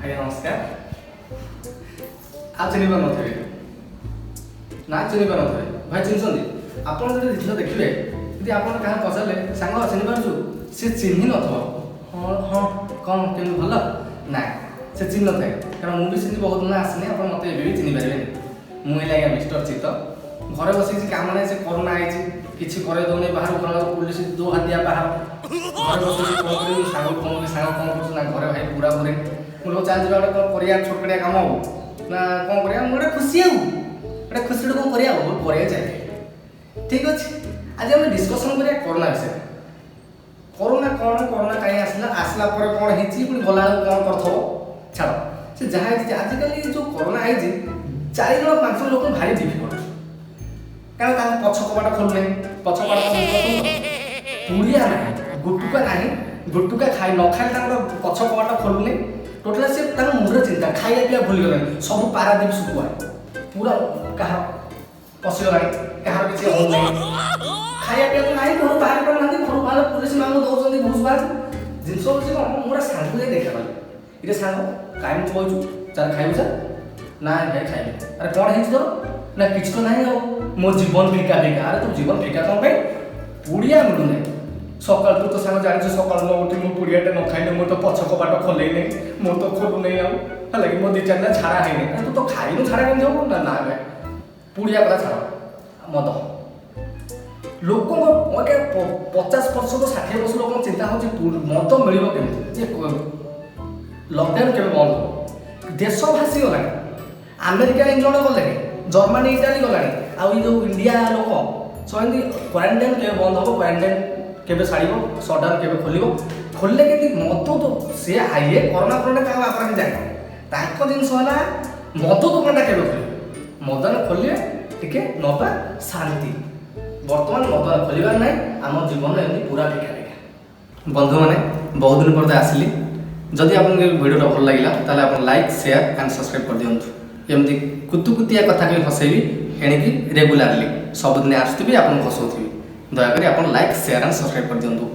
ଆଜ୍ଞା ନମସ୍କାର। ଆଉ ଚିହ୍ନି ପାରୁନଥିବେ ନା? ଚିହ୍ନି ପାରୁନଥିବେ ଭାଇ, ଚିହ୍ନିଛନ୍ତି ଆପଣ? ଯଦି ଜିନିଷ ଦେଖିବେ, ଯଦି ଆପଣ କାହା ପଚାରିଲେ, "ସାଙ୍ଗ, ଚିହ୍ନି ପାରୁଛୁ?" ସେ ଚିହ୍ନି ନଥିବ। ହଁ ହଁ, କ'ଣ କେମିତି, ଭଲ ନା? ସେ ଚିହ୍ନି ନଥାଏ, କାରଣ ମୁଁ ବି ସେମିତି ବହୁତ ଦିନ ଆସିନି। ଆପଣ ମୋତେ ଏବେ ବି ଚିହ୍ନି ପାରିବେନି। ମୁଁ ହେଲି ଆଜ୍ଞା ମିଷ୍ଟର ଚିତ୍ତ। ଘରେ ବସି କିଛି କାମ ନାହିଁ। ସେ କରୋନା ହେଇଛି, କିଛି କରେଇ ଦେଉନି ବାହାରକୁ ଗଲା, ପୋଲିସ ଦୋ ହାତିଆ ବାହାର। ଘରେ ବସିକି କ'ଣ କରିବି? ସାଙ୍ଗ କ'ଣ ସାଙ୍ଗ, କ'ଣ କରୁଛୁ? ନା, ଘରେ ଭାଇ ପୁରା ପୁରି। ମୁଁ ଲୋକ ଚାଲ ଯିବା, ଗୋଟେ କ'ଣ କରିବା, ଛୋଟକାଟିଆ କାମ ହଉ ନା କ'ଣ କରିବା। ମୁଁ ଗୋଟେ ଖୁସି ଆଉ ଗୋଟେ ଖୁସିରେ କ'ଣ କରିବା, ଆଉ କରିବା ଚାଲେ। ଠିକ୍ ଅଛି, ଆଜି ଆମେ ଡିସ୍କସନ୍ କରିବା କରୋନା ବିଷୟରେ। କରୋନା କ'ଣ, କରୋନା କାହିଁ ଆସିଲା, ଆସିଲା ପରେ କ'ଣ ହେଇଛି, ପୁଣି ଗଲାବେଳକୁ କ'ଣ କରିଥିବ। ଛାଡ଼, ସେ ଯାହା ହେଇଛି। ଆଜିକାଲି ଯେଉଁ କରୋନା ହେଇଛି, ଚାରି ଜଣ ପାଞ୍ଚ ଜଣ ଲୋକଙ୍କୁ ଭାରି ଡିଫିକଲ୍ଟ, କାରଣ ତାଙ୍କ ପଛ କବାଟ ଖୋଲୁନାହିଁ। ପଛ କବାଟ ଖୋଲୁନି, ପୁଡ଼ିଆ ନାହିଁ, ଗୁଟୁକା ନାହିଁ। ଗୁଟୁକା ଖାଇ ନ ଖାଇଲେ ତାଙ୍କର ପଛ କବାଟ ଖୋଲୁନି ଟୋଟାଲି। ସେ ତାଙ୍କ ମୁଣ୍ଡରେ ଚିନ୍ତା, ଖାଇବା ପିଇବା ଭୁଲିଗଲାଣି। ସବୁ ପାରାଦୀପ ଶୁଖୁଆ ପୁରା କାହାର ପଶିଗଲାଣି, କାହାର କିଛି ହଉନାହିଁ, ଖାଇବା ପିଇବା ତ ନାହିଁ। ଘରୁ ବାହାରି ପାରୁନାହାନ୍ତି। ଘରୁ ବାହାରିଲେ ପୋଲିସ ମାନଙ୍କୁ ଦଉଛନ୍ତି ଘୁଷ ଭାସ। ଜିନିଷ ହେଉଛି କ'ଣ, ମୁଁ ଗୋଟେ ସାଙ୍ଗକୁ ଯାଇ ଦେଖା କଲି। "ଇରେ ସାଙ୍ଗ, କାହିଁ ତୁ ବଇଛୁ? ଚାଲ ଖାଇବୁ ଚାଲ।" "ନା ଭାଇ, ଖାଇବି।" "ଆରେ, କ'ଣ ହେଇଛି ତୋର?" "ନା, କିଛି ତ ନାହିଁ, ଆଉ ମୋ ଜୀବନ ଫିକା ଫିକା।" "ଆରେ, ତୋ ଜୀବନ ଫିକା କ'ଣ ପାଇଁ?" "ପୁଡ଼ିଆ ମିଳୁନାହିଁ। ସକାଳୁ ତୁ ତ ସାଙ୍ଗ ଜାଣିଛୁ, ସକାଳୁ ନ ଉଠି ମୁଁ ପୁଡ଼ିଆଟା ନ ଖାଇଲେ ମୁଁ ତ ପଛ କବାଟ ଖୋଲେଇ ନାହିଁ, ମୁଁ ତ ଖୋଲୁନାହିଁ। ଆଉ ହେଲା କି ମୋ ଦୁଇ ଚାରି ଦିନ ଝାଡ଼ା ହେଇନି।" "ଆରେ, ତୁ ତ ଖାଇନୁ, ଝାଡ଼ା କେମିତି ହବ?" "ନା ନା ଭାଇ, ପୁଡ଼ିଆ କଥା ଛାଡ଼, ମଦ।" ଲୋକଙ୍କ 50 ବର୍ଷରୁ 60 ବର୍ଷ ଲୋକଙ୍କ ଚିନ୍ତା ହେଉଛି ମଦ ମିଳିବ କେମିତି, ଯେ ଲକଡାଉନ୍ କେବେ ବନ୍ଦ ହେବ। ଦେଶ ଭାସିଗଲାଣି। ଆମେରିକା, ଇଂଲଣ୍ଡ ଗଲେଣି, ଜର୍ମାନୀ, ଇଟାଲୀ ଗଲାଣି, ଆଉ ଏଇ ଯେଉଁ ଇଣ୍ଡିଆ ଲୋକ ସବୁ ଏମିତି କ୍ୱାରେଣ୍ଟାଇନ୍ କେବେ ବନ୍ଦ ହେବ, କ୍ୱାରେଣ୍ଟାଇନ୍ କେବେ ଛାଡ଼ିବ, ସଟ୍ଡାଉନ୍ କେବେ ଖୋଲିବ, ଖୋଲିଲେ କେମିତି ମଦ ତ ସେ ଇଏ କରୋନା ଫରୋନା ତାଙ୍କ ବାପା କିଛି ଜାଣିନି। ତାଙ୍କ ଜିନିଷ ହେଲା ମଦ ଦୋକାନଟା କେବେ ଖୋଲିବ, ମଦ ଖୋଲିଲେ ଟିକେ ନବା ଶାନ୍ତି। ବର୍ତ୍ତମାନ ମଦ ଖୋଲିବାର ନାହିଁ। ଆମ ଜୀବନ ଏମିତି ପୁରା ଫିକା ଫିକା। ବନ୍ଧୁମାନେ, ବହୁତ ଦିନ ପରେ ଆସିଲି। ଯଦି ଆପଣଙ୍କୁ ଏ ଭିଡ଼ିଓଟା ଭଲ ଲାଗିଲା, ତାହେଲେ ଆପଣ ଲାଇକ୍, ସେୟାର ଆଣ୍ଡ ସବସ୍କ୍ରାଇବ୍ କରିଦିଅନ୍ତୁ। ଏମିତି କୁତୁକୁତିଆ କଥା କହି ହସେଇବି ଏଣିକି ରେଗୁଲାରଲି। ସବୁଦିନ ଆସୁଥିବି, ଆପଣଙ୍କୁ ହସଉଥିବି। ଦୟାକରି ଆପଣ ଲାଇକ୍, ସେୟାର ଆଣ୍ଡ ସବସ୍କ୍ରାଇବ୍ କରିଦିଅନ୍ତୁ।